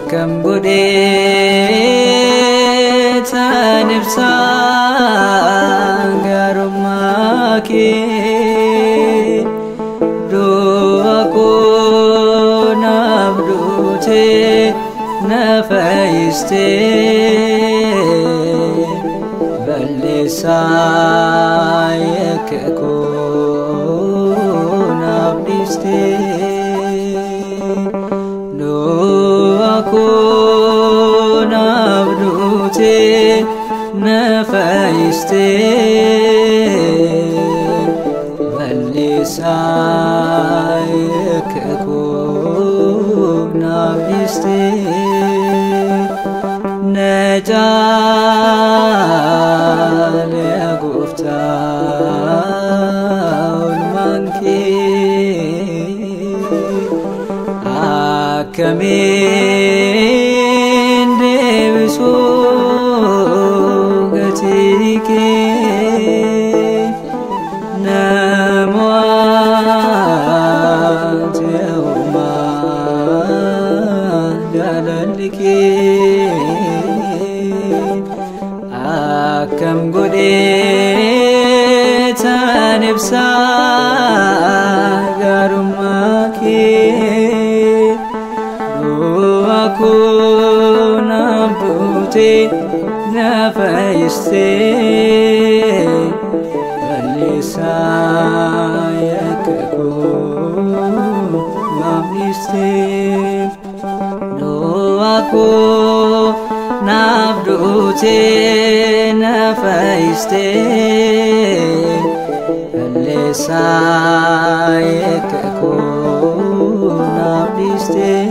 Akkam godhee tan ibsaa gaarummaa kee, du'a koo naaf duutee na fayyistee, balleessaa yakka koo naaf dhiistee. Du'a koo naaf duutee na fayyistee, balleessaa yakka koo naaf dhiistee. Na caale gooftaa oolmaan kee, akkamiin deebisuu gatii kee? Namoota uumaa jaalalli kee, akkam godhee tan ibsaa gaarummaa kee, du'a koo naaf duutee na fayyistee, balleessaa yakka koo naaf dhiistee. Du'a koo naaf duutee na fayyistee, balleessaa yakka koo naaf dhiistee.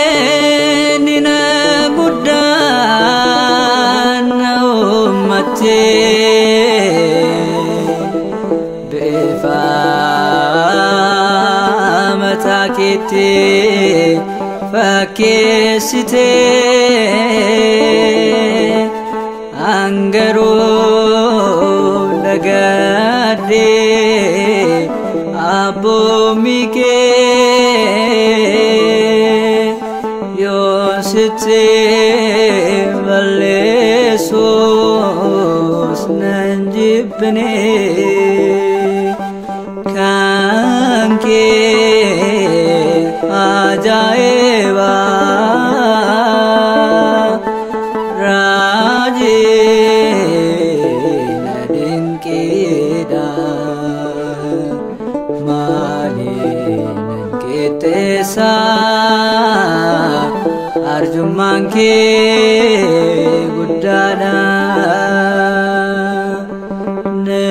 Bareedina guddaan na uummattee, bifa mataa keetti fakkeessitee, angaruu dagadhee abboommii kee, yoo sitti balleessuus nan jibbine, kan kee ajaa'iba raajii na dinqiidha. Maaliin qixxeessa arjummaan kee guddaadha. Na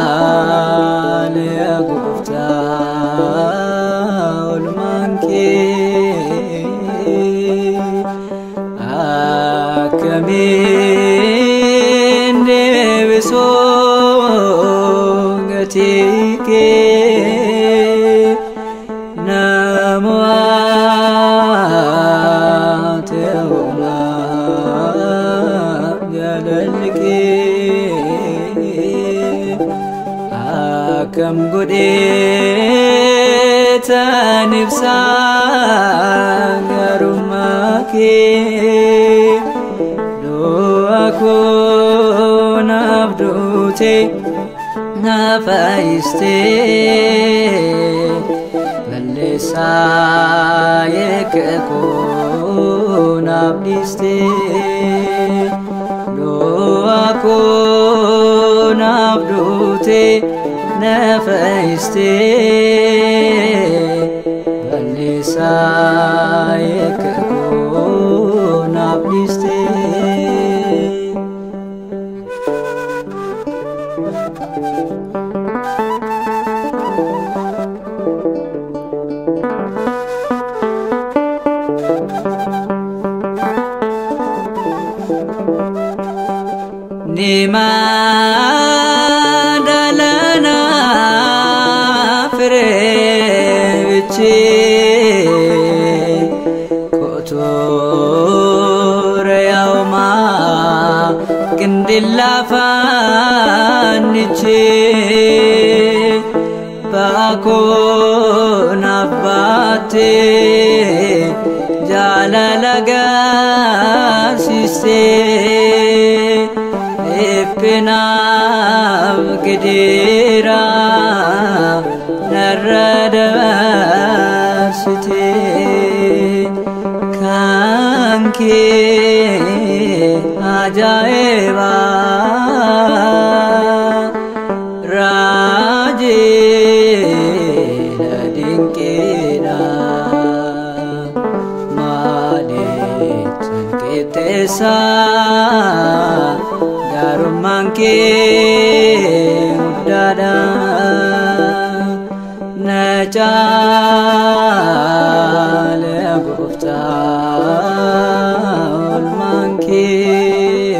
caale gooftaa oolmaan kee, akkamiin deebisuu gatii kee? Namoota uumaa jaalalli kee, akkam godhee tan ibsaa gaarummaa kee, du'a koo naaf duutee na fayyistee, balleessaa yakka koo naaf dhiistee. Du'a koo naaf duutee na fayyistee, balleessaa yakka koo naaf dhiistee. Ni faannichee kotoora yaa'umaa qindilla faannichee baakoo naaf baattee jaalala gaarsiistee dhiphinaaf gidiraa narra dabarsitee kan kee ajaa'ibaa raajii dinqiidha maaliif qixxeessa gaarummaan kee guddaadha na caale gooftaa oolmaan kee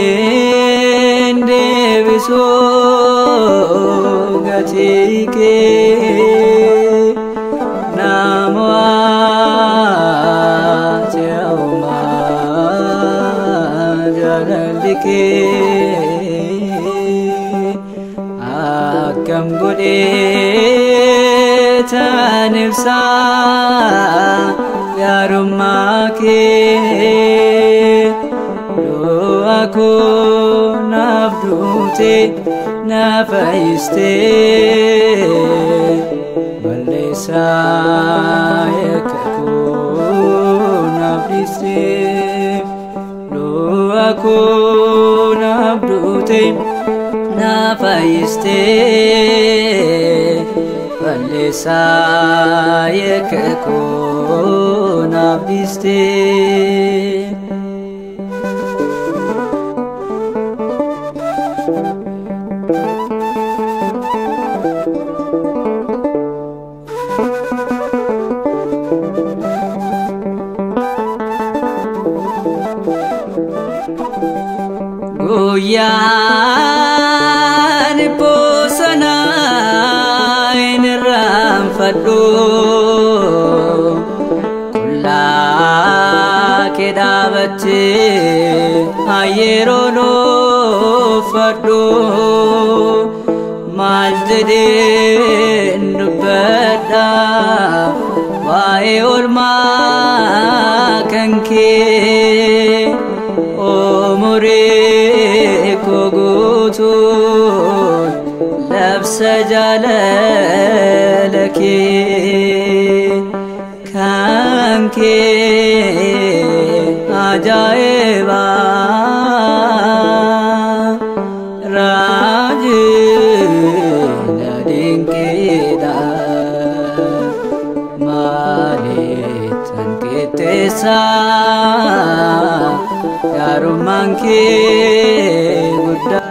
akkamiin deebisuu gatii kee namoota yoomaa jaalalli kee akkam godhee tan ibsaa gaarummaa kee du'a koo naaf duute na fayyistee balleessaa yakka koo naaf dhiistee du'a koo naaf duute na fayyistee balleessaa yakka koo naaf dhiistee. Guyyaan bosonaa hin irraanfadhu qullaa kee dhaabattee ayyeroon uffadhu maal jedheen dubbadha waa'ee oolmaa kan kee umurii koo guutuun labsa jaalala kee kan kee ajaa'ibaa raajii na dinqiidha maaliif tan qixxeessaa gaarummaan kee guddaa.